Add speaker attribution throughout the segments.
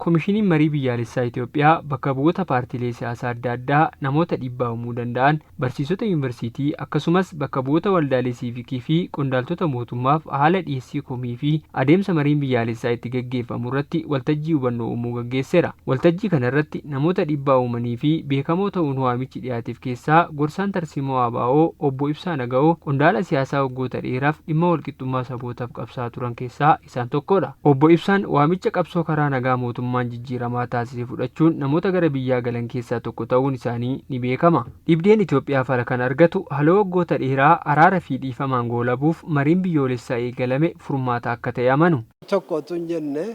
Speaker 1: Komishiniin Marii Biyyaalessaa Itoophiyaa bakka bu'oota paartiilee siyaasaa adda addaa, namoota dhiibbaa uumuu danda'an, barsiisota yuunivarsiitii, akkasumas bakka bu'oota waldaalee siivikii fi qondaaltota mootummaaf haala dhiyeessii komii fi adeemsa mariin biyyaalessaa itti gaggeeffamu irratti waltajjii hubannoo uumuu gaggeesseera. Waltajjii kana irratti namoota dhiibbaa uumanii fi beekamoo ta'uun waamichi dhiyaateef keessaa gorsaan tarsiimoo ABO Obbo Ibsaa Naga'oo qondaala siyaasaa waggoota dheeraaf dhimma walqixxummaa sabootaaf qabsaa'aa turan keessaa isaan tokkodha. Obbo Ibsaan waamicha qabsoo karaa nagaa mootummaan jijjiiramaa taasise fudhachuun namoota gara biyyaa galan keessaa tokko ta'uun isaanii ni beekama. Dhibdeen Itoophiyaa fala kan argatu haloo waggoota dheeraa araara fi dhiifamaan goolabuuf mariin biyyoolessaa eegalame furmaata akka ta'e amanu.
Speaker 2: Tokko utuu hin jenne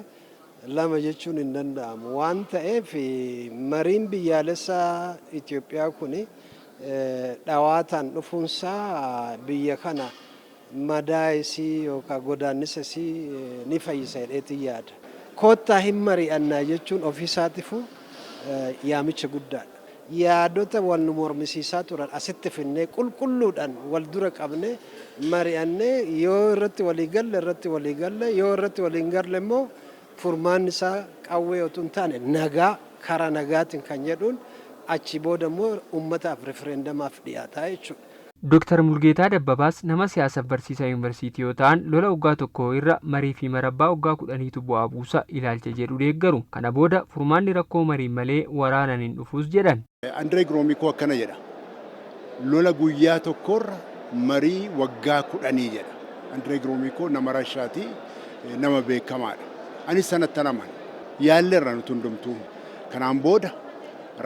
Speaker 2: lama jechuun hin danda'amu waan ta'eef, mariin biyyaalessaa Itoophiyaa kun dhawaataan dhufuunsaa biyya kana madaa isii yookaan godaannisa isii ni fayyisa jedheetiin yaada. Koottaa hin mari'annaa jechuun ofiisaatiifuu yaamicha guddaadha. Yaadota wal nu mormisiisaa turan asitti finnee, qulqulluudhaan wal dura qabne mari'annee, yoo irratti walii galle irratti walii galle, yoo irratti walii hin galle immoo furmaanni isaa qawwee otoo hin taane nagaa, karaa nagaatiin kan jedhuun, achi booda immoo uummataaf referendamaaf dhiyaataa jechuudha.
Speaker 1: Dooktar Mulgeetaa Dabbabaas nama siyaasaaf barsiisaa yuunivarsiitii yoo ta'an, lola waggaa tokko irra marii fi marabbaa waggaa 10tu bu'aa buusa ilaalcha jedhu deeggaru. Kana booda furmaanni rakkoo mariin malee waraanaan hin dhufuus jedhan.
Speaker 3: Andree Giromikoo akkana jedha. Lola guyyaa tokkorra marii waggaa 10 jedha. Andree Giromikoo nama Rashaati, nama beekamaadha. Anis sanatti amana. Yaalleerra nuti hundumtuu. Kanaan booda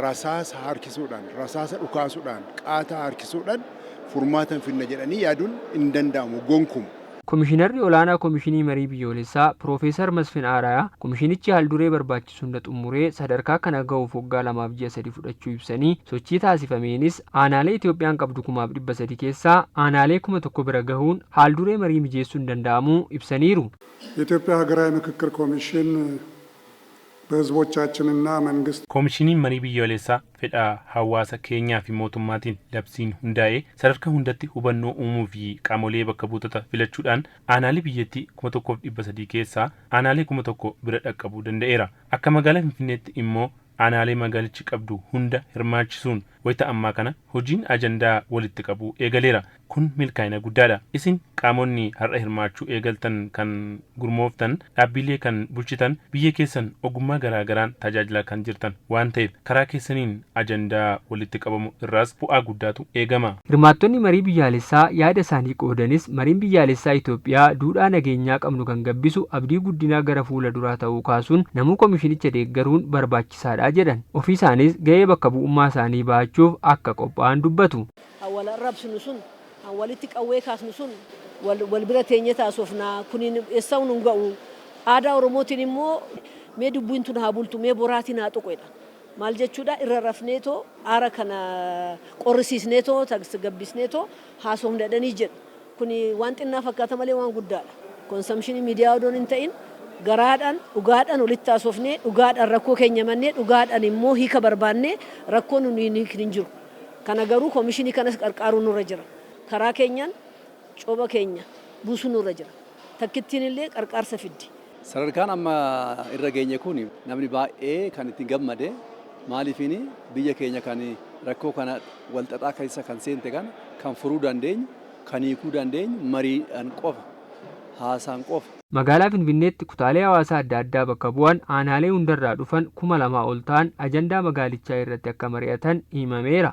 Speaker 3: rasaasa harkisuudhaan, rasaasa dhukaasuudhaan, qaataa harkisuudhaan furmaata hin finna jedhanii yaaduun hin danda'amu gonkuma.
Speaker 1: Komishinarri olaanaa Komishinii Marii Biyyoolessaa Piroofeesar Masfin Aarayaa komishinichi haalduree barbaachisu hunda xumuree sadarkaa kana gahuuf waggaa 2 fi ji'a 3 fudhachuu ibsanii, sochii taasifameenis aanaalee Itoophiyaan qabdu 3,300 keessaa aanaalee 1000 bira gahuun haalduree marii mijeessuun danda'amuu ibsaniiru.
Speaker 4: የኢትዮጵያ ሀገራዊ ምክክር ኮሚሽን በሕዝቦቻችንና መንግስት
Speaker 5: Koomishiniin marii biyyoolessaa fedha hawaasa keenyaa fi mootummaatiin labsiin hundaa'ee sadarkaa hundatti hubannoo uumuu fi qaamolee bakka buutota filachuudhaan aanaalee biyyattii 1300 keessaa aanaalee 1000 bira dhaqqabuu danda'eera. Akka magaalaa Finfinneetti immoo aanaalee magaalichi qabdu hunda hirmaachisuun wayita ammaa kana hojiin ajandaa walitti qabuu eegaleera. Kun milkaa'ina guddaadha. Isin qaamonni har'a hirmaachuu eegaltan, kan gurmooftan, dhaabbilee kan bulchitan, biyya keessan ogummaa garaa garaan tajaajilaa kan jirtan waan ta'eef, karaa keessaniin ajandaa walitti qabamu irraas bu'aa guddaatu eegama.
Speaker 1: Hirmaattonni marii biyyaalessaa yaada isaanii qoodanis, mariin biyyaalessaa Itoophiyaa duudhaa nageenyaa qabnu kan gabbisu, abdii guddinaa gara fuula duraa ta'uu kaasuun, namuu komishinicha deeggaruun barbaachisaadha jedhan. Ofii isaanis gahee bakka bu'ummaa isaanii bahachuuf akka qophaa'an dubbatu.
Speaker 6: Wal arrabsinu sun, walitti qawwee kaasnu sun, wal bira teenye taasofnaa kuniin eessa nu ga'u. Aadaa Oromootiin immoo mee dubbiin tun haa bultu, mee boraatiin haa tuqedha. Maal jechuudha, irra rafneetoo, aara kana qorrisiisneetoo, tasgabbisneetoo haasofna jedhanii jedhu. Kuni waan xinnaa fakkaata malee waan guddaadha. Consumption miidiyaa odoon hin ta'in, garaadhaan dhugaadhaan walitti haasofnee, dhugaadhaan rakkoo keenya mannee, dhugaadhaan immoo hiika barbaannee, rakkoon nu hin hin jiru. Kana garuu koomishinii kanas qarqaaruu nurra jira. Karaa keenyaan cooba keenya buusuu nurra jira. Takkittiin illee qarqaarsa fiddi.
Speaker 7: Sadarkaan amma irra geenye kun namni baay'ee kan itti gammade. Maaliifini, biyya keenya kan rakkoo kana walxaxaa keessa kan seente kana kan furuu dandeenyu, kan hiikuu dandeenyu mariidhaan qofa, haasaan qofa.
Speaker 1: Magaalaa Finfinneetti kutaalee hawaasaa adda addaa bakka bu'an aanaalee hundarraa dhufan 2000 ol ta'an ajandaa magaalichaa irratti akka mari'atan himameera.